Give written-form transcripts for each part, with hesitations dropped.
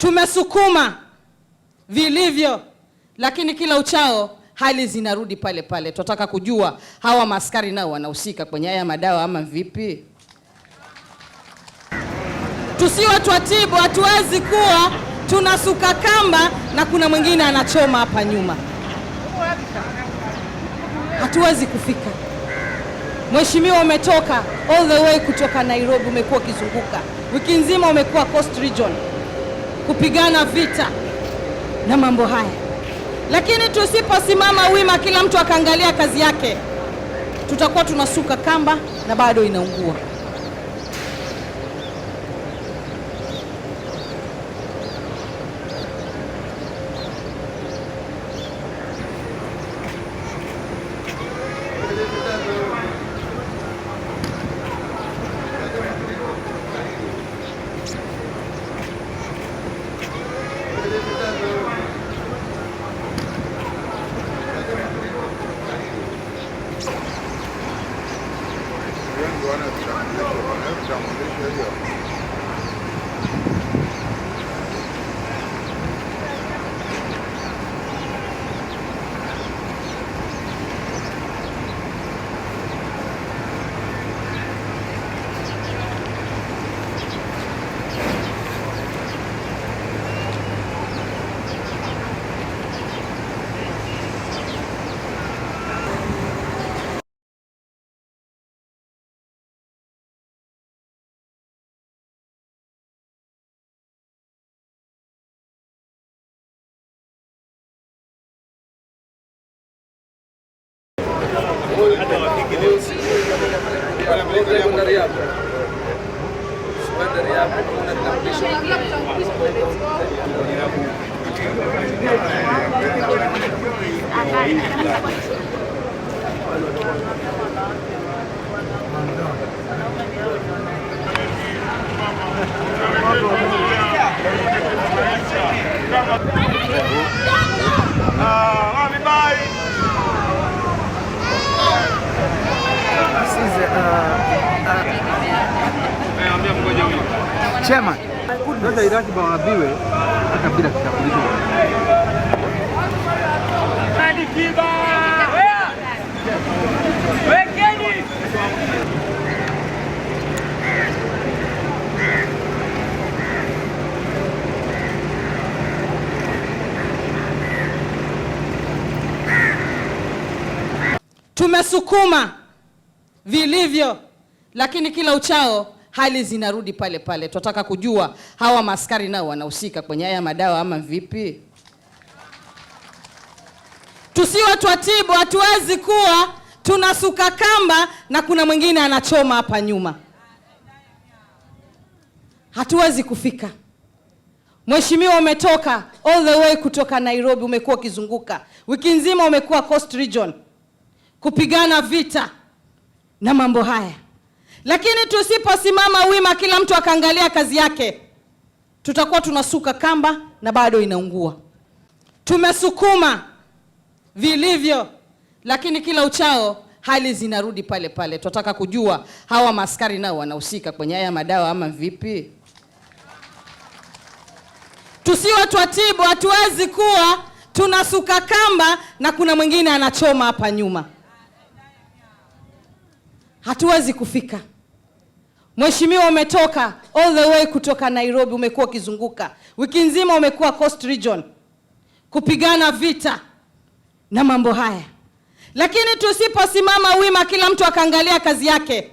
Tumesukuma vilivyo, lakini kila uchao hali zinarudi pale pale. Tunataka kujua hawa maaskari nao wanahusika kwenye haya madawa ama vipi? Tusiwe twatibu, hatuwezi kuwa tunasuka kamba na kuna mwingine anachoma hapa nyuma, hatuwezi kufika. Mheshimiwa, umetoka all the way kutoka Nairobi, umekuwa ukizunguka wiki nzima, umekuwa Coast Region kupigana vita na mambo haya, lakini tusiposimama wima, kila mtu akaangalia kazi yake, tutakuwa tunasuka kamba na bado inaungua. Chairman. Sasa Iraki waambiwe hata bila kitambulisho. Tumesukuma vilivyo, lakini kila uchao hali zinarudi pale pale. Tunataka kujua hawa maaskari nao wanahusika kwenye haya madawa ama vipi? Tusiwe twatibu, hatuwezi kuwa tunasuka kamba na kuna mwingine anachoma hapa nyuma, hatuwezi kufika. Mheshimiwa, umetoka all the way kutoka Nairobi, umekuwa ukizunguka wiki nzima, umekuwa Coast Region kupigana vita na mambo haya, lakini tusiposimama wima, kila mtu akaangalia kazi yake, tutakuwa tunasuka kamba na bado inaungua. Tumesukuma vilivyo, lakini kila uchao hali zinarudi pale pale. Tunataka kujua hawa maaskari nao wanahusika kwenye haya madawa ama vipi? Tusiwe twatibu, hatuwezi kuwa tunasuka kamba na kuna mwingine anachoma hapa nyuma, hatuwezi kufika. Mheshimiwa, umetoka all the way kutoka Nairobi, umekuwa ukizunguka wiki nzima, umekuwa Coast Region kupigana vita na mambo haya, lakini tusiposimama wima, kila mtu akaangalia kazi yake,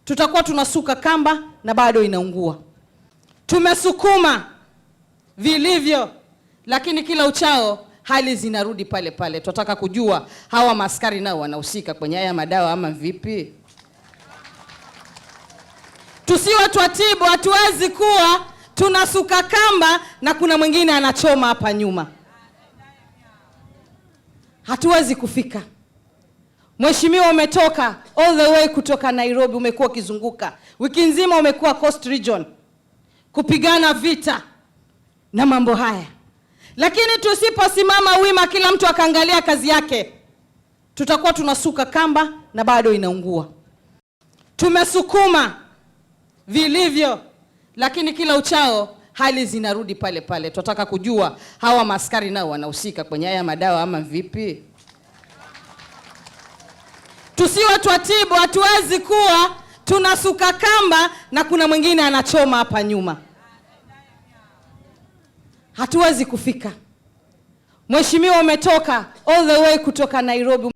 tutakuwa tunasuka kamba na bado inaungua. Tumesukuma vilivyo, lakini kila uchao hali zinarudi pale pale. Tunataka kujua hawa maaskari nao wanahusika kwenye haya madawa ama vipi? Tusiwe twatibu, hatuwezi kuwa tunasuka kamba na kuna mwingine anachoma hapa nyuma, hatuwezi kufika. Mheshimiwa, umetoka all the way kutoka Nairobi, umekuwa ukizunguka wiki nzima, umekuwa Coast Region kupigana vita na mambo haya, lakini tusiposimama wima, kila mtu akaangalia kazi yake, tutakuwa tunasuka kamba na bado inaungua. Tumesukuma vilivyo, lakini kila uchao Hali zinarudi pale pale. Tunataka kujua hawa maaskari nao wanahusika kwenye haya madawa ama vipi? Tusiwe twatibu, hatuwezi kuwa tunasuka kamba na kuna mwingine anachoma hapa nyuma. Hatuwezi kufika. Mheshimiwa, umetoka all the way kutoka Nairobi.